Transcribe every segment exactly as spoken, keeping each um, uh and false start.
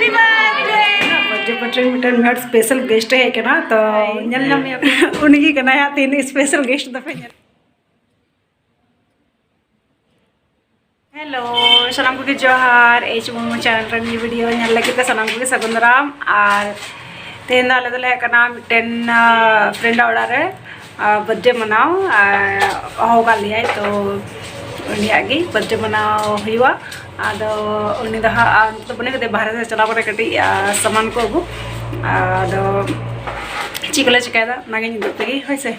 Birthday party ᱨᱮ ᱢᱤᱫᱴᱮᱱ ᱢᱤᱫ ᱦᱚᱲ ᱥᱯᱮᱥᱟᱞ ᱜᱮᱥᱴ ᱮ ᱦᱮᱡ ᱠᱟᱱᱟ, ᱛᱚ ᱧᱮᱞ ᱧᱟᱢ ᱢᱮᱭᱟ ᱯᱮ᱾ ᱩᱱᱤ ᱜᱮ ᱠᱟᱱᱟᱭ ᱦᱟᱸᱜ ᱛᱮᱦᱮᱧ ᱥᱯᱮᱥᱟᱞ ᱜᱮᱥᱴ ᱫᱚᱯᱮ ᱧᱮᱞ᱾ ᱦᱮᱞᱳ, ᱥᱟᱱᱟᱢ ᱠᱚᱜᱮ ᱡᱚᱦᱟᱨ᱾ ᱮᱭᱤᱪ ᱢᱩᱨᱢᱩ ᱪᱮᱱᱮᱞ ᱨᱮ ᱱᱤᱭᱟᱹ ᱵᱷᱤᱰᱤᱭᱳ ᱧᱮᱞ ᱞᱟᱹᱜᱤᱫ ᱛᱮ ᱥᱟᱱᱟᱢ ᱠᱚᱜᱮ ᱥᱟᱹᱜᱩᱱ ᱫᱟᱨᱟᱢ᱾ ᱟᱨ ᱛᱮᱦᱮᱧ ᱫᱚ ᱟᱞᱮ ᱫᱚᱞᱮ ᱦᱮᱡ ᱠᱟᱱᱟ ᱢᱤᱫᱴᱮᱱ, ᱟ, ᱯᱷᱨᱮᱱᱰ ᱟᱜ ᱚᱲᱟᱜ ᱨᱮ, ᱟ, ᱵᱟᱨᱛᱷᱰᱮ ᱢᱟᱱᱟᱣ, ᱟᱨ ᱦᱚᱦᱚ ᱠᱟᱜ ᱞᱮᱭᱟᱭ, ᱛᱚ ᱩᱱᱤᱭᱟᱜ ᱜᱮ ᱵᱟᱨᱛᱷᱰᱮ ᱢᱟᱱᱟᱣ ᱦᱩᱭᱩᱜᱼᱟ᱾ ᱟᱫᱚ ᱩᱱᱤ ᱫᱚ ᱦᱟᱸᱜ, ᱟ, ᱱᱤᱛᱚᱜ ᱫᱚ ᱵᱟᱹᱱᱩᱭ ᱠᱟᱫᱮᱭᱟ, ᱵᱟᱦᱨᱮ ᱥᱮᱫ ᱪᱟᱞᱟᱣ ᱠᱟᱱᱟ ᱠᱟᱹᱴᱤᱡ, ᱟ, ᱥᱟᱢᱟᱱ ᱠᱚ ᱟᱹᱜᱩ᱾ ᱟᱫᱚ ᱪᱮᱫ ᱠᱚᱞᱮ ᱪᱤᱠᱟᱹᱭᱮᱫᱟ ᱚᱱᱟᱜᱤᱧ ᱩᱫᱩᱜ ᱟᱯᱮ ᱜᱮ, ᱦᱳᱭ ᱥᱮ᱾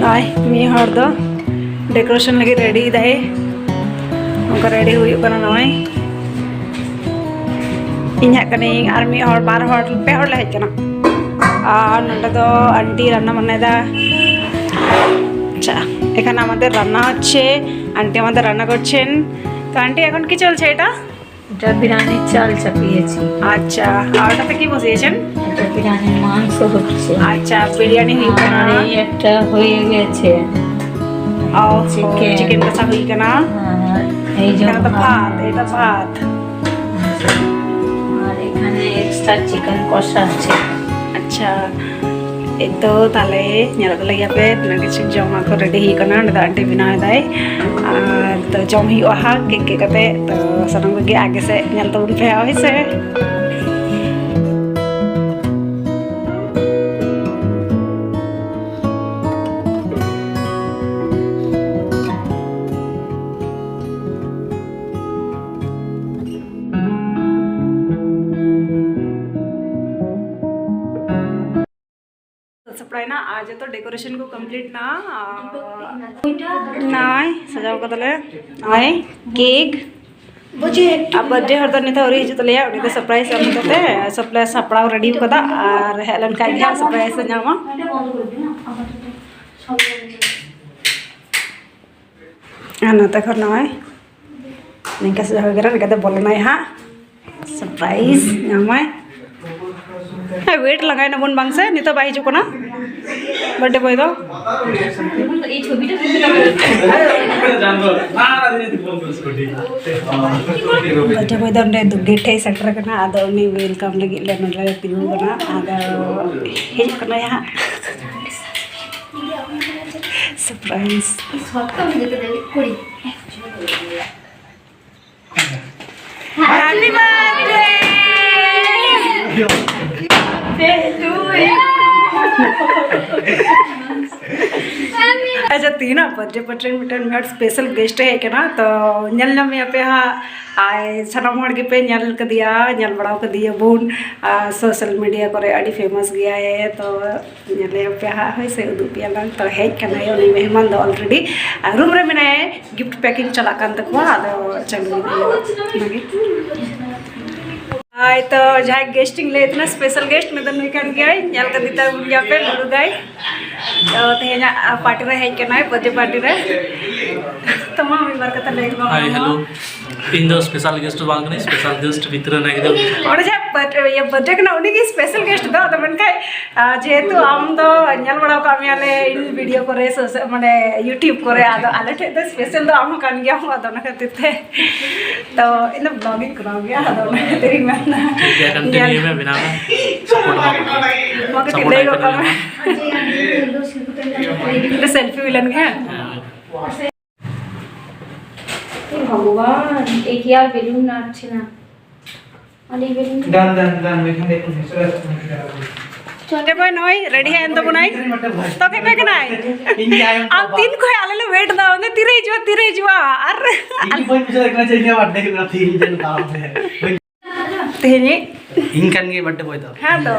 ᱱᱚᱜᱼᱚᱭ ᱢᱤᱫ ᱦᱚᱲ ᱫᱚ ᱰᱮᱠᱳᱨᱮᱥᱚᱱ ᱞᱟᱹᱜᱤᱫ ᱨᱮᱰᱤᱭ ᱫᱟᱭ, ᱚᱱᱠᱟ ᱨᱮᱰᱤ ᱦᱩᱭᱩᱜ ᱠᱟᱱᱟ᱾ ᱱᱚᱜᱼᱚᱭ ᱤᱧ ᱦᱟᱸᱜ ᱠᱟᱹᱱᱟᱹᱧ ᱟᱨ ᱢᱤᱫ ᱦᱚᱲ, ᱵᱟᱨ ᱦᱚᱲ, ᱯᱮ ᱦᱚᱲ ᱞᱮ ᱦᱮᱡ ᱠᱟᱱᱟ᱾ ᱟᱨ ᱱᱚᱸᱰᱮ ᱫᱚ ᱟᱱᱴᱤ ᱨᱟᱱᱱᱟ ᱵᱟᱱᱟᱭᱮᱫᱟ᱾ ᱟᱪᱪᱷᱟ, এখানে আমাদের রান্না হচ্ছে, আন্টি আমাদের রান্না করছেন। তো আন্টি, এখন কি চলছে এটা? এটা বিরিয়ানির চাল চাপিয়েছি। আচ্ছা, আর ওটাতে কি বসিয়েছেন? এটা বিরিয়ানির মাংস হচ্ছে। আচ্ছা, বিরিয়ানি হয়ে গেল। আর এই একটা হয়ে গেছে। ও, চিকেন। চিকেন কষা হয়ে গেল। আর এই যে এটা তো ভাত। ভাত, এটা ভাত। আর এখানে এক্সট্রা চিকেন কষা আছে। আচ্ছা, ᱮᱛᱚ ᱛᱟᱦᱞᱮ ᱧᱮᱞᱚᱜ ᱞᱟᱹᱜᱤᱫ ᱟᱯᱮ, ᱛᱤᱱᱟᱹᱜ ᱠᱤᱪᱷᱩ ᱡᱚᱢᱟᱜ ᱠᱚ ᱨᱮᱰᱤ ᱦᱩᱭᱩᱜ ᱠᱟᱱᱟ᱾ ᱚᱸᱰᱮ ᱫᱚ ᱟᱱᱴᱤ ᱵᱮᱱᱟᱣ ᱮᱫᱟᱭ, ᱟᱨ ᱛᱚ ᱡᱚᱢ ᱦᱩᱭᱩᱜᱼᱟ ᱦᱟᱸᱜ ᱠᱮᱠ ᱜᱮᱫ ᱠᱟᱛᱮ᱾ ᱛᱚ ᱥᱟᱱᱟᱢ ᱠᱚᱜᱮ ᱟᱜᱮ ᱥᱮᱫ ᱧᱮᱞ ᱛᱟᱵᱚᱱ ᱯᱮ, ᱦᱳᱭ ᱥᱮ᱾ ᱥᱟᱯᱲᱟᱣ ᱮᱱᱟ ᱟᱨ ᱡᱚᱛᱚ ᱰᱮᱠᱳᱨᱮᱥᱚᱱ ᱠᱚ ᱠᱚᱢᱯᱞᱤᱴ ᱮᱱᱟ᱾ ᱟᱨ ᱱᱚᱜᱼᱚᱭ ᱥᱟᱡᱟᱣ ᱠᱟᱫᱟᱞᱮ, ᱱᱚᱜᱼᱚᱭ ᱠᱮᱠ᱾ ᱟᱨ ᱵᱟᱨᱛᱷᱰᱮ ᱦᱚᱲ ᱫᱚ ᱱᱤᱛᱚᱜ ᱟᱹᱣᱨᱤ ᱦᱤᱡᱩᱜ ᱛᱟᱞᱮᱭᱟ, ᱩᱱᱤ ᱫᱚ ᱥᱟᱨᱯᱨᱟᱭᱤᱡᱽ ᱮᱢ ᱠᱟᱛᱮ ᱥᱟᱯᱲᱟᱣ ᱥᱟᱯᱲᱟᱣ ᱨᱮᱰᱤ ᱠᱟᱫᱟ, ᱟᱨ ᱦᱮᱡ ᱞᱮᱱᱠᱷᱟᱡ ᱜᱮ ᱦᱟᱸᱜ ᱥᱟᱨᱯᱨᱟᱭᱤᱡᱽ ᱞᱮ ᱧᱟᱢᱟ᱾ ᱟᱨ ᱱᱚᱛᱮ ᱠᱷᱚᱱ ᱱᱚᱜᱼᱚᱭ ᱱᱤᱝᱠᱟ ᱥᱟᱡᱟᱣ ᱦᱩᱭ ᱠᱟᱱᱟ, ᱱᱤᱝᱠᱟᱛᱮ ᱵᱚᱞᱚᱱᱟᱭ ᱦᱟᱸᱜ, ᱥᱟᱨᱯᱨᱟᱭᱤᱡᱽ ᱧᱟᱢᱟᱭ᱾ ᱦᱮᱸ, ᱣᱮᱴ ᱞᱟᱜᱟᱭ ᱱᱟᱵᱚᱱ ᱵᱟᱝ ᱥᱮ, ᱱᱤᱛᱚᱜ ᱵᱟᱭ ᱦᱤᱡᱩᱜ ᱠᱟᱱᱟ ᱵᱟᱨᱛᱷᱰᱮ ᱵᱚᱭ ᱫᱚ᱾ এই ছবিটা তুলতে পারবে। বাচ্চা ᱠᱚᱫᱚ ᱚᱸᱰᱮ ᱫᱩ ᱜᱮᱴ ᱴᱷᱮᱡ ᱥᱮᱴᱮᱨ ᱠᱟᱱᱟ, ᱟᱫᱚ ᱩᱱᱤ ᱣᱮᱞᱠᱟᱢ ᱞᱟᱹᱜᱤᱫ ᱞᱮ ᱱᱚᱰᱮ ᱞᱮ ᱛᱤᱸᱜᱩ ᱠᱟᱱᱟ᱾ ᱟᱫᱚ ᱦᱮᱡ ᱠᱟᱱᱟᱭ ᱦᱟᱸᱜ, ᱥᱟᱨᱯᱨᱟᱭᱤᱡᱽ᱾ ᱥᱚᱛᱛᱚ ᱡᱚᱛᱚ ᱫᱟᱲᱮ ᱠᱩᱲᱤ᱾ Happy birthday to you. ᱟᱪᱪᱷᱟ, ᱛᱤᱦᱤᱧᱟᱜ ᱵᱟᱨᱛᱷᱰᱮ ᱯᱟᱨᱴᱤ ᱨᱮ ᱢᱤᱫᱴᱮᱱ ᱢᱤᱫ ᱦᱚᱲ ᱥᱯᱮᱥᱟᱞ ᱜᱮᱥᱴ ᱮ ᱦᱮᱡ ᱠᱟᱱᱟ, ᱛᱚ ᱧᱮᱞ ᱧᱟᱢᱮᱭᱟ ᱯᱮ ᱦᱟᱸᱜ᱾ ᱟᱨ ᱥᱟᱱᱟᱢ ᱦᱚᱲ ᱜᱮᱯᱮ ᱧᱮᱞ ᱠᱟᱫᱮᱭᱟ, ᱧᱮᱞ ᱵᱟᱲᱟᱣ ᱠᱟᱫᱮᱭᱟ ᱵᱚᱱ ᱥᱳᱥᱟᱞ ᱢᱤᱰᱤᱭᱟ ᱠᱚᱨᱮ, ᱟᱹᱰᱤ ᱯᱷᱮᱢᱟᱥ ᱜᱮᱭᱟᱭ᱾ ᱛᱚ ᱧᱮᱞᱮᱭᱟ ᱯᱮ ᱦᱟᱸᱜ, ᱦᱳᱭ ᱥᱮ, ᱩᱫᱩᱜ ᱯᱮᱭᱟ ᱞᱟᱝ᱾ ᱛᱚ ᱦᱮᱡ ᱠᱟᱱᱟᱭ ᱩᱱᱤ ᱢᱮᱦᱢᱟᱱ ᱫᱚ ᱚᱞᱨᱮᱰᱤ, ᱟᱨ ᱨᱩᱢ ᱨᱮ ᱢᱮᱱᱟᱭᱟ, ᱜᱤᱯᱷᱴ ᱯᱮᱠᱤᱝ ᱪᱟᱞᱟᱜ ᱠᱟᱱ ᱛᱟᱠᱚᱣᱟ᱾ ᱟᱫᱚ ᱪᱟᱹᱞᱩ ᱤᱫᱤᱭᱟ ᱚᱱᱟᱜᱮ᱾ ᱦᱳᱭ, ᱛᱚ ᱡᱟᱦᱟᱸᱭ ᱜᱮᱥᱴ ᱤᱧ ᱞᱟᱹᱭᱮᱫ ᱛᱟᱦᱮᱱᱟ, ᱥᱯᱮᱥᱟᱞ ᱜᱮᱥᱴ ᱢᱮᱱᱫᱚ ᱱᱩᱭ ᱠᱟᱱ ᱜᱮᱭᱟᱭ, ᱧᱮᱞ ᱠᱟᱫᱮ ᱛᱟᱵᱚᱱ ᱜᱮᱭᱟ ᱯᱮ, ᱞᱩᱰᱩ ᱫᱟᱭ᱾ ᱛᱚ ᱛᱮᱦᱮᱧᱟᱜ ᱯᱟᱨᱴᱤ ᱨᱮ ᱦᱮᱡ ᱠᱟᱱᱟᱭ, ᱵᱟᱨᱛᱷᱰᱮ ᱯᱟᱨᱴᱤ ᱨᱮ᱾ ᱛᱚ ᱢᱟ ᱢᱤᱫ ᱵᱟᱨ ᱠᱟᱛᱷᱟ ᱞᱟᱹᱭ ᱜᱚᱫ ᱦᱟᱭ, ᱢᱮ᱾ ᱦᱮᱞᱳ᱾ ᱤᱧ ᱫᱚ ᱥᱯᱮᱥᱟᱞ ᱜᱮᱥᱴ ᱫᱚ ᱵᱟᱝ ᱠᱟᱹᱱᱟᱹᱧ, ᱥᱯᱮᱥᱟᱞ ᱜᱮᱥᱴ ᱵᱷᱤᱛᱨᱤ ᱨᱮ ᱢᱮᱱᱟᱭ ᱠᱟᱫᱮᱭᱟ᱾ ᱚᱸᱰᱮ ᱡᱟᱦᱟᱸ ᱵᱟᱨᱛᱷ-, ᱤᱭᱟᱹ, ᱵᱟᱨᱛᱷᱰᱮ ᱠᱟᱱᱟ, ᱩᱱᱤ ᱜᱮ ᱥᱯᱮᱥᱟᱞ ᱜᱮᱥᱴ ᱫᱚ᱾ ᱟᱫᱚ ᱢᱮᱱᱠᱷᱟᱱ, ᱟᱨ ᱡᱮᱦᱮᱛᱩ ᱟᱢ ᱫᱚ ᱧᱮᱞ ᱵᱟᱲᱟ ᱠᱟᱜ ᱢᱮᱭᱟᱞᱮ ᱤᱧ ᱵᱷᱤᱰᱤᱭᱳ ᱠᱚᱨᱮ, ᱥᱳᱥᱟᱞ, ᱢᱟᱱᱮ ᱭᱩᱴᱤᱭᱩᱵᱽ ᱠᱚᱨᱮ, ᱟᱫᱚ ᱟᱞᱮ ᱴᱷᱮᱡ ᱫᱚ ᱥᱯᱮᱥᱟᱞ ᱫᱚ ᱟᱢ ᱦᱚᱸ ᱠᱟᱱ ᱜᱮᱭᱟᱢ, ᱟᱫᱚ ᱚᱱᱟ ᱠᱷᱟᱹᱛᱤᱨ ᱛᱮ᱾ ᱛᱚ ᱤᱧ ᱫᱚ ᱵᱞᱚᱜ ᱤᱧ ᱠᱚᱨᱟᱣ ᱜᱮᱭᱟ, ᱟᱫᱚ ᱚᱱᱟ ᱠᱷᱟᱹᱛᱤᱨ ᱤᱧ ᱢᱮᱱᱫᱟ᱾ ᱴᱷᱤᱠ ᱜᱮᱭᱟ, ᱠᱚᱱᱴᱤᱱᱤᱭᱩ ᱧᱮᱞ ᱢᱮ, ᱵᱮᱱᱟᱣ ᱢᱮ, ᱥᱟᱯᱳᱨᱴ ᱢᱟ ᱠᱟᱹᱴᱤᱡ ᱥᱟᱯᱳᱨᱴ ᱞᱟᱹᱭ ᱟᱭ ᱜᱚᱫ ᱠᱟᱜ ᱠᱟᱱᱟ᱾ ᱢᱮ᱾ ᱢᱤᱫᱴᱮᱡ ᱥᱮᱞᱯᱷᱤ ᱦᱩᱭ ᱞᱮᱱ ᱜᱮ᱾ ᱦᱮᱸ᱾ ᱮ ᱵᱷᱚᱜᱚᱵᱟᱱ, ᱮ ᱠᱤ ᱟᱨ ᱵᱮᱞᱩᱱ ᱟᱨ ᱪᱷᱮᱱᱟ? ᱟᱹᱰᱤ ᱵᱮᱞᱩᱱ᱾ ᱰᱟᱱ, ᱰᱟᱱ, ᱰᱟᱱ, ᱢᱤᱫᱴᱷᱮᱱ ᱫᱮᱠᱷᱚ, ᱱᱮᱪᱟᱨᱟᱞ᱾ ᱪᱚᱱᱰᱮ ᱵᱚᱭ ᱱᱚᱜᱼᱚᱭ ᱨᱮᱰᱤ ᱦᱮᱡ ᱮᱱ ᱛᱟᱵᱚᱱᱟᱭ᱾ ᱛᱚ ᱠᱷᱮᱯᱮ ᱠᱟᱱᱟᱭ᱾ ᱤᱧ ᱜᱮ ᱟᱭᱳ ᱟᱢ ᱵᱟᱵᱟ᱾ ᱛᱤᱱ ᱠᱷᱚᱡ ᱟᱞᱮ ᱞᱮ ᱣᱮᱴ ᱫᱟ, ᱚᱸᱰᱮ ᱛᱤᱨᱮ ᱦᱤᱡᱩᱜᱼᱟ, ᱛᱤᱨᱮ ᱦᱤᱡᱩᱜᱼᱟ? ᱟᱨ ᱤᱧ ᱜᱮ ᱵᱟᱹᱧ ᱵᱩᱡᱷᱟᱹᱣ ᱫᱟᱲᱮᱭᱟᱜ ᱠᱟᱱᱟ ᱡᱮ ᱤᱧᱟᱹᱜ ᱵᱟᱨᱛᱷᱰᱮ ᱦᱩᱭᱩᱜ ᱠᱟᱱᱟ, ᱛᱤᱦᱤᱧ ᱡᱮ ᱱᱚᱝᱠᱟ ᱵᱟᱝ ᱦᱩᱭᱩᱜᱼᱟ᱾ ᱛᱮᱦᱮᱧ ᱤᱧ ᱠᱟᱱ ᱜᱮ ᱵᱟᱨᱛᱷᱰᱮ ᱵᱚᱭ ᱫᱚ᱾ ᱦᱮᱸ ᱛᱚ᱾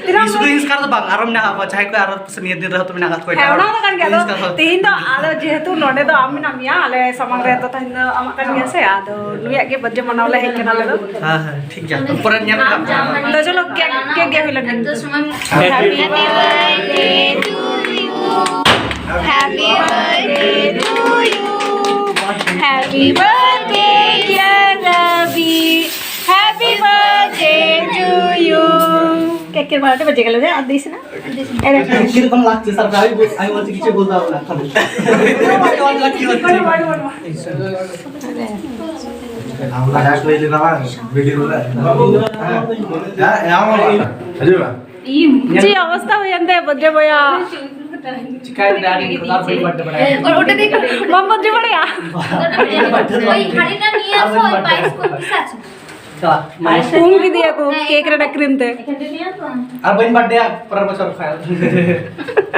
ᱛᱤᱱᱟᱹᱜ ᱥᱩᱫᱷᱩ ᱤᱧ ᱮᱥᱠᱟᱨ ᱫᱚ ᱵᱟᱝ, ᱟᱨᱚ ᱢᱮᱱᱟᱜ ᱠᱚᱣᱟ ᱡᱟᱦᱟᱸᱭ ᱠᱚ ᱟᱨᱚ ᱱᱤᱭᱟᱹ ᱫᱤᱱ ᱨᱮᱦᱚᱸ ᱛᱚ ᱢᱮᱱᱟᱜ ᱟᱠᱟᱫ ᱠᱚᱣᱟ ᱦᱮᱸ, ᱮᱴᱟᱜ ᱚᱱᱟ ᱦᱚᱲ᱾ ᱢᱟ ᱠᱟᱱ ᱜᱮᱭᱟ᱾ ᱟᱫᱚ ᱤᱧ ᱮᱥᱠᱟᱨ ᱦᱚᱸ᱾ ᱛᱮᱦᱮᱧ ᱫᱚ ᱟᱫᱚ ᱡᱮᱦᱮᱛᱩ ᱱᱚᱰᱮ ᱫᱚ ᱟᱢ ᱢᱮᱱᱟᱜ ᱢᱮᱭᱟ, ᱟᱞᱮ ᱥᱟᱢᱟᱝ ᱨᱮ ᱫᱚ ᱛᱮᱦᱮᱧ ᱫᱚ ᱟᱢᱟᱜ ᱠᱟᱱ ᱜᱮᱭᱟ ᱥᱮ, ᱟᱫᱚ ᱱᱩᱭᱟᱜ ᱜᱮ ᱵᱟᱨᱛᱷᱰᱮ ᱢᱟᱱᱟᱣ ᱞᱮ ᱦᱮᱡ ᱠᱟᱱᱟ ᱟᱞᱮ ᱫᱚ᱾ ᱦᱮᱸ, ᱦᱮᱸ, ᱴᱷᱤᱠ ᱜᱮᱭᱟ᱾ ᱯᱚᱨᱮ ᱧᱮᱞ ᱠᱟᱜ ᱢᱮ᱾ ᱛᱚ ᱪᱚᱞᱚ, ᱠᱮᱠ, ᱠᱮᱠ ᱜᱮ ᱦᱩᱭ ᱞᱮᱱ ᱜᱮ᱾ Happy birthday to you. Happy birthday to you. Happy birthday, dear Ravi. Happy birthday to you. একের বারোটা বেজে গেল রে, আর দিস না। এরে। কিরকম লাগছে স্যার? আমি বল-, আমি বলছি কিছু বলতে হবে না। আমরা এক হইলে না, ভিডিও। হ্যাঁ, হ্যাঁ, আমার। কি অবস্থা হয়ে জানতে বদ্রে বয়া? ওটা দেখো। মাম বদ্রে বয়া। ওই ঘড়িটা নিয়ে আসো, ওই বাইশ কোন পিস আছে। ᱩᱢ ᱠᱮᱫᱮᱭᱟ ᱠᱚ ᱠᱮᱠ ᱨᱮᱱᱟᱜ ᱠᱨᱤᱢ ᱛᱮ᱾ ᱟᱨ ᱵᱟᱹᱧ ᱵᱟᱨᱛᱷᱰᱮᱭᱟ ᱯᱚᱨᱮᱨ ᱵᱚᱪᱷᱚᱨ ᱠᱷᱚᱱ᱾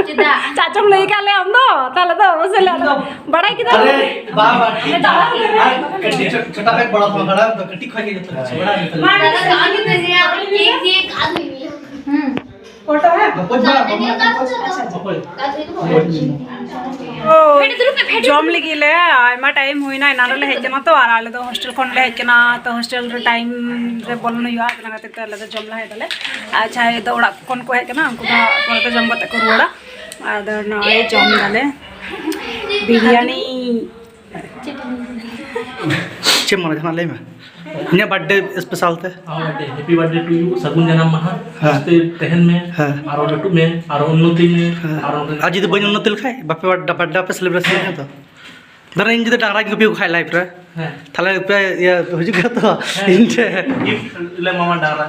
ᱪᱮᱫᱟᱜ? ᱪᱟᱪᱚᱢ ᱞᱟᱹᱭ ᱠᱟᱜ ᱞᱮᱭᱟ ᱟᱢ ᱫᱚ, ᱛᱟᱦᱞᱮ ᱫᱚ ᱚᱵᱚᱥᱥᱳᱭ ᱞᱮ ᱟᱫᱚ ᱵᱟᱲᱟᱭ ᱠᱮᱫᱟ᱾ ᱟᱨᱮ, ᱵᱟ, ᱵᱟ, ᱴᱷᱤᱠ ᱜᱮᱭᱟ᱾ ᱟᱨ ᱠᱟᱹᱴᱤᱡ ᱪᱷᱳ-, ᱪᱷᱳᱴᱟ ᱠᱷᱚᱱ ᱵᱚᱲᱚ ᱠᱷᱚᱱ ᱵᱟᱲᱟᱭ ᱫᱚ ᱠᱟᱹᱴᱤᱡ ᱠᱷᱚᱱ ᱜᱮ ᱡᱚᱛᱚ ᱠᱤᱪᱷᱩ ᱵᱟᱲᱟᱭ ᱫᱚ᱾ ᱢᱟ, ᱫᱟᱫᱟ, ᱟᱢ ᱫᱚ ᱡᱮ ᱟᱢ ᱠᱮᱠ ᱫᱤᱭᱮ ᱠᱟᱜ ᱫᱚ ᱤᱧ᱾ ᱦᱩᱸ᱾ ᱯᱷᱳᱴᱳ ᱦᱮᱸ? ᱵᱚᱠᱚᱧ ᱵᱟ, ᱵᱚᱠᱚᱧ ᱵᱟ, ᱵᱚᱠᱚᱧ ᱵᱟ᱾ ᱟᱪᱪᱷᱟ, ᱟᱪᱪᱷᱟ᱾ ᱵᱚᱠᱚᱧ᱾ ᱡᱚᱢ ᱞᱟᱹᱜᱤᱫ ᱞᱮ ᱟᱭᱢᱟ ᱴᱟᱭᱤᱢ ᱦᱩᱭᱱᱟ, ᱮᱱᱟᱱ ᱨᱮᱞᱮ ᱦᱮᱡ ᱠᱟᱱᱟ ᱛᱚ, ᱟᱨ ᱟᱞᱮ ᱫᱚ ᱦᱳᱥᱴᱮᱞ ᱠᱷᱚᱱ ᱞᱮ ᱦᱮᱡ ᱠᱟᱱᱟ, ᱛᱚ ᱦᱳᱥᱴᱮᱞ ᱨᱮ ᱴᱟᱭᱤᱢ ᱨᱮ ᱵᱚᱞᱚᱱ ᱦᱩᱭᱩᱜᱼᱟ, ᱚᱱᱟ ᱠᱷᱟᱹᱛᱤᱨ ᱛᱮ ᱟᱞᱮ ᱫᱚ ᱡᱚᱢ ᱞᱟᱦᱟᱭ ᱫᱟᱞᱮ᱾ ᱟᱨ ᱡᱟᱦᱟᱸᱭ ᱫᱚ ᱚᱲᱟᱜ ᱠᱷᱚᱱ ᱠᱚ ᱦᱮᱡ ᱠᱟᱱᱟ, ᱩᱱᱠᱩ ᱫᱚ ᱦᱟᱸᱜ ᱯᱚᱨᱮᱛᱮ ᱡᱚᱢ ᱠᱟᱛᱮ ᱠᱚ ᱨᱩᱣᱟᱹᱲᱟ᱾ ᱟᱫᱚ ᱱᱚᱜᱼᱚᱭ ᱡᱚᱢ ᱫᱟᱞᱮ ᱵᱤᱨᱭᱟᱱᱤ᱾ ᱪᱮᱫ ᱢᱚᱱᱮ ᱡᱟᱦᱟᱱᱟᱜ ᱞᱟᱹᱭ ᱢᱮ, ᱤᱧᱟᱹᱜ ᱵᱟᱨᱛᱷᱰᱮ ᱥᱯᱮᱥᱟᱞ ᱛᱮ᱾ ᱦᱮᱯᱤ ᱵᱟᱨᱛᱷᱰᱮ ᱴᱩ ᱭᱩ, ᱥᱟᱹᱜᱩᱱ ᱡᱟᱱᱟᱢ ᱢᱟᱦᱟ᱾ ᱦᱮᱸ᱾ ᱢᱚᱡᱽ ᱛᱮ ᱛᱟᱦᱮᱱ ᱢᱮ᱾ ᱦᱮᱸ᱾ ᱟᱨᱚ ᱞᱟᱹᱴᱩᱜ ᱢᱮ, ᱟᱨᱚ ᱩᱱᱱᱚᱛᱤ ᱢᱮ᱾ ᱦᱮᱸ᱾ ᱟᱨᱚ ᱟᱨ ᱡᱩᱫᱤ ᱵᱟᱹᱧ ᱩᱱᱱᱚᱛᱤ ᱞᱮᱠᱷᱟᱡ, ᱵᱟᱯᱮ ᱵᱟᱨᱛᱷᱰᱮ ᱯᱮ ᱥᱮᱞᱤᱵᱨᱮᱥᱚᱱ ᱛᱚ? ᱫᱷᱚᱨᱚ, ᱤᱧ ᱡᱩᱫᱤ ᱰᱟᱝᱨᱟᱧ ᱜᱩᱯᱤ ᱠᱚ ᱠᱷᱟᱡ ᱞᱟᱭᱤᱯᱷ ᱨᱮ, ᱦᱮᱸ᱾ ᱛᱟᱦᱞᱮ ᱯᱮ, ᱤᱭᱟᱹ, ᱦᱤᱡᱩᱜ ᱜᱮᱭᱟ ᱛᱚ? ᱦᱮᱸ᱾ ᱤᱧ ᱴᱷᱮᱱ᱾ ᱜᱤᱯᱷᱴ ᱞᱮ ᱮᱢᱟᱢᱟ, ᱰᱟᱝᱨᱟ᱾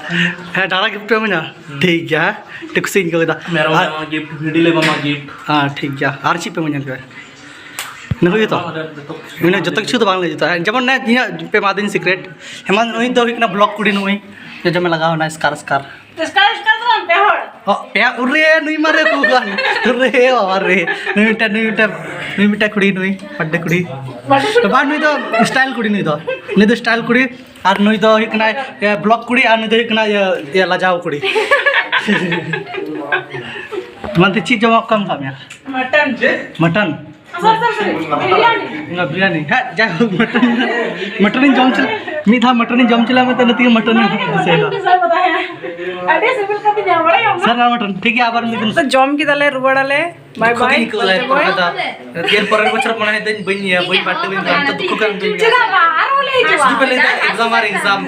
ᱦᱮᱸ, ᱰᱟᱝᱨᱟ ᱜᱤᱯᱷᱴ ᱯᱮ ᱮᱢᱟᱹᱧᱟ? ᱦᱩᱸ᱾ ᱴᱷᱤᱠ ᱜᱮᱭᱟ, ᱦᱮᱸ? ᱴᱩᱠᱥᱤᱧ ᱠᱚ ᱠᱮᱫᱟ᱾ ᱢᱮᱨᱚᱢ ᱞᱮ ᱟᱨ ᱮᱢᱟᱢᱟ ᱜᱤᱯᱷᱴ, ᱵᱷᱤᱰᱤ ᱞᱮ ᱮᱢᱟᱢᱟ ᱜᱤᱯᱷᱴ᱾ ᱦᱮᱸ, ᱴᱷᱤᱠ ᱜᱮᱭᱟ᱾ ᱟᱨ ᱪᱮᱫ ᱯᱮ ᱮᱢᱟᱹᱧᱟ ᱛᱚᱵᱮ? ᱤᱱᱟᱹ ᱠᱚᱜᱮ ᱛᱚ? ᱟᱨ ᱡᱚᱛᱚ ᱠᱤᱪᱷᱩ᱾ ᱤᱱᱟᱹ ᱡᱚᱛᱚ ᱠᱤᱪᱷᱩ ᱫᱚ ᱵᱟᱝ ᱞᱟᱹᱭ ᱡᱩᱛᱟ᱾ ᱦᱮᱸ, ᱡᱮᱢᱚᱱ ᱱᱮ ᱤᱧᱟᱹᱜ ᱯᱮ ᱮᱢᱟᱫᱤᱧ ᱥᱤᱠᱨᱮᱴ᱾ ᱦᱮᱢᱟᱱ ᱱᱩᱭ ᱫᱚ ᱦᱩᱭᱩᱜ ᱠᱟᱱᱟ ᱵᱞᱚᱠ ᱠᱩᱲᱤ, ᱱᱩᱭ ᱡᱚᱡᱚᱢᱮ ᱞᱟᱜᱟᱣ ᱮᱱᱟ ᱮᱥᱠᱟᱨ ᱮᱥᱠᱟᱨ᱾ ᱮᱥᱠᱟᱨ, ᱮᱥᱠᱟᱨ ᱫᱚ ᱵᱟᱝ, ᱯᱮ ᱦᱚᱲ᱾ ᱚ, ᱯᱮ, ᱩᱨᱮ, ᱱᱩᱭ ᱢᱟ ᱨᱮ ᱠᱚ ᱠᱟᱱ᱾ ᱩᱨᱮ, ᱵᱟᱵᱟ ᱨᱮ᱾ ᱱᱩᱭ ᱢᱤᱫᱴᱮᱱ, ᱱᱩᱭ ᱢᱤᱫᱴᱮᱱ, ᱱᱩᱭ ᱢᱤᱫᱴᱮᱱ ᱠᱩᱲᱤ, ᱱᱩᱭ ᱵᱟᱨᱛᱷᱰᱮ ᱠᱩᱲᱤ᱾ ᱵᱟᱝ, ᱱᱩᱭ ᱫᱚ ᱥᱴᱟᱭᱤᱞ ᱠᱩᱲᱤ, ᱱᱩᱭ ᱫᱚ᱾ ᱱᱩᱭ ᱫᱚ ᱥᱴᱟᱭᱤᱞ ᱠᱩᱲᱤ, ᱟᱨ ᱱᱩᱭ ᱫᱚ ᱦᱩᱭᱩᱜ ᱠᱟᱱᱟᱭ, ᱤᱭᱟᱹ, ᱵᱞᱚᱠ ᱠᱩᱲᱤ, ᱟᱨ ᱱᱩᱭ ᱫᱚ ᱦᱩᱭᱩᱜ ᱠᱟᱱᱟᱭ, ᱤᱭᱟᱹ, ᱤᱭᱟᱹ, ᱞᱟᱡᱟᱣ ᱠᱩᱲᱤ᱾ ᱢᱟᱱᱛᱮ ᱪᱮᱫ ᱡᱚᱢᱟᱜ ᱠᱚ ᱮᱢ ᱠᱟᱜ ᱢᱮᱭᱟ? ᱢᱟᱴᱚᱱ᱾ ᱢᱟᱴᱚᱱ? ᱥᱚᱨᱤ, ᱥᱚᱨᱤ, ᱥᱚᱨᱤ, ᱵᱤᱨᱭᱟᱱᱤ᱾ ᱚᱱᱟ ᱵᱤᱨᱭᱟᱱᱤ᱾ ᱦᱮᱸ, ᱡᱟᱭᱦᱳᱠ, ᱢᱟᱴᱚᱱ, ᱢᱟᱴᱚᱱᱤᱧ ᱡᱚᱢ ᱪᱮᱫ᱾ ᱢᱤᱫ ᱫᱷᱟᱣ ᱢᱚᱴᱚᱱᱤᱧ ᱡᱚᱢ ᱪᱟᱞᱟᱜ ᱢᱮ ᱛᱟᱦᱞᱮ ᱛᱮᱜᱮ ᱢᱚᱴᱚᱱᱤᱧ ᱫᱤᱥᱟᱹᱭᱮᱫᱟ᱾ ᱟᱹᱰᱤ ᱥᱤᱵᱤᱞ ᱠᱟᱛᱮᱧ ᱧᱟᱢ ᱵᱟᱲᱟᱭᱟ᱾ ᱥᱟᱨ ᱟᱨ ᱢᱚᱴᱚᱱ ᱴᱷᱤᱠ ᱜᱮᱭᱟ, ᱟᱵᱟᱨ ᱢᱤᱫ ᱫᱤᱱ᱾ ᱛᱚ ᱡᱚᱢ ᱠᱮᱫᱟᱞᱮ, ᱨᱩᱣᱟᱹᱲᱟᱞᱮ᱾ ᱵᱟᱭ ᱵᱟᱭ᱾ ᱠᱷᱩᱵᱤ ᱠᱚ ᱞᱟᱭ ᱠᱚᱨᱟᱣ ᱫᱟ᱾ ᱮᱨ ᱯᱚᱨᱮᱨ ᱵᱚᱪᱷᱚᱨ ᱢᱚᱱᱮ ᱦᱩᱭᱩᱫᱟᱹᱧ ᱵᱟᱹᱧ ᱤᱭᱟᱹ, ᱵᱟᱹᱧ ᱵᱟᱨᱛᱮ ᱵᱟᱹᱧ ᱪᱟᱞᱟᱜᱼᱟ᱾ ᱛᱚ ᱫᱩᱠᱷᱚ ᱠᱟᱱ ᱫᱩᱧ᱾ ᱪᱮᱫᱟᱜ ᱵᱟᱝ? ᱟᱨᱦᱚᱸ ᱞᱮ ᱦᱤᱡᱩᱜᱼᱟ᱾ ᱥᱩᱫᱷᱩ ᱯᱮ ᱞᱟᱹᱭ ᱫᱟ exam ᱟᱨ exam᱾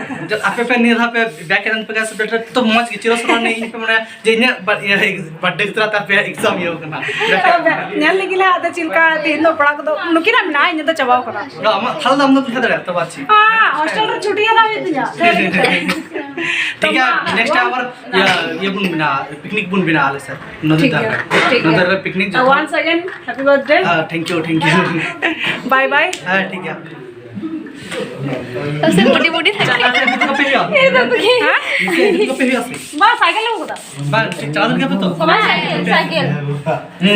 ᱟᱯᱮ ᱯᱮ ᱱᱤᱭᱟᱹ ᱫᱷᱟᱣ ᱯᱮ back ᱮᱱ ᱯᱮ ᱥᱮ ᱛᱚ ᱢᱚᱡᱽ ᱜᱮ ᱪᱤᱨᱚ ᱥᱚᱨᱚᱱ ᱤᱧ ᱯᱮ ᱢᱟᱱᱮ ᱡᱮ ᱤᱧᱟᱹᱜ ᱵᱟ-, ᱤᱭᱟᱹ, birthday ᱛᱚᱨᱟ ᱛᱟᱯᱮ exam ᱤᱭᱟᱹ ᱠᱟᱱᱟ᱾ ᱧᱮᱞ ᱞᱮᱜᱮ ᱞᱮ ᱟᱫᱚ ᱪᱮᱫ ᱞᱮᱠᱟ ᱛᱮᱦᱮᱧ ᱫᱚ ᱯᱟᱲᱦᱟᱣ ᱠᱚᱫᱚ ᱱᱩᱠᱤᱱᱟᱜ ᱢᱮᱱᱟᱜᱼᱟ, ᱤᱧᱟᱹᱜ ᱫᱚ ᱪᱟᱵᱟᱣ ᱠᱟᱱᱟ᱾ ᱟᱢᱟᱜ ᱛᱟᱦᱞᱮ ᱫᱚ ᱟᱢ ᱫᱚ ᱯᱮ ᱫᱟᱲᱮᱭᱟᱜᱼᱟ ᱛᱚ ᱵᱟᱨᱪᱤ᱾ ᱦᱮᱸ, hostel ᱨᱮ ᱪᱷᱩᱴᱤ ᱦᱟᱛᱟᱣ ᱦᱩᱭᱩᱜ ᱛᱤᱧᱟ᱾ ᱴᱷᱤᱠ ᱜᱮᱭᱟ, next time ᱟᱵᱟᱨ ᱤᱭᱟᱹ, ᱤᱭᱟᱹ ᱵᱚᱱ ᱵᱮᱱᱟᱣᱟ, picnic ᱵᱚᱱ ᱵᱮᱱᱟᱣᱟ ᱟᱞᱮ ᱥᱮᱫ᱾ ᱱᱚᱫᱤ ᱴᱷᱤᱠ ᱫᱷᱟᱨᱮ᱾ ᱜᱮᱭᱟ, ᱴᱷᱤᱠ ᱱᱚᱫᱤ ᱜᱮᱭᱟ᱾ ᱫᱷᱟᱨᱮ picnic ᱡᱚᱠᱷᱚᱱ once again, happy birthday. ᱦᱮᱸ, thank you, thank you. Bye bye. ᱦᱮᱸ, ᱴᱷᱤᱠ ᱜᱮᱭᱟ᱾ ᱥᱮ ᱵᱩᱰᱤ ᱵᱩᱰᱤ ᱛᱟᱦᱮᱸ ᱠᱟᱱᱟ᱾ ᱪᱟᱞᱟᱜ ᱥᱮ ᱤᱫᱤ ᱠᱟᱯᱮ ᱦᱩᱭᱩᱜᱼᱟ? ᱮ ᱫᱟᱫᱟ ᱜᱮ᱾ ᱦᱮᱸ? ᱤᱫᱤ ᱠᱟᱯᱮ ᱦᱩᱭᱩᱜᱼᱟ ᱥᱮ? ᱵᱟ, ᱥᱟᱭᱠᱮᱞ ᱟᱹᱜᱩ ᱠᱟᱫᱟ᱾ ᱵᱟᱝ, ᱪᱟᱞᱟᱣ ᱫᱟᱲᱮᱭᱟᱜ ᱜᱮᱭᱟ ᱯᱮ ᱛᱚ? ᱵᱟᱝ, ᱥᱟᱭᱠᱮᱞ, ᱥᱟᱭᱠᱮᱞ᱾ ᱦᱮᱸ᱾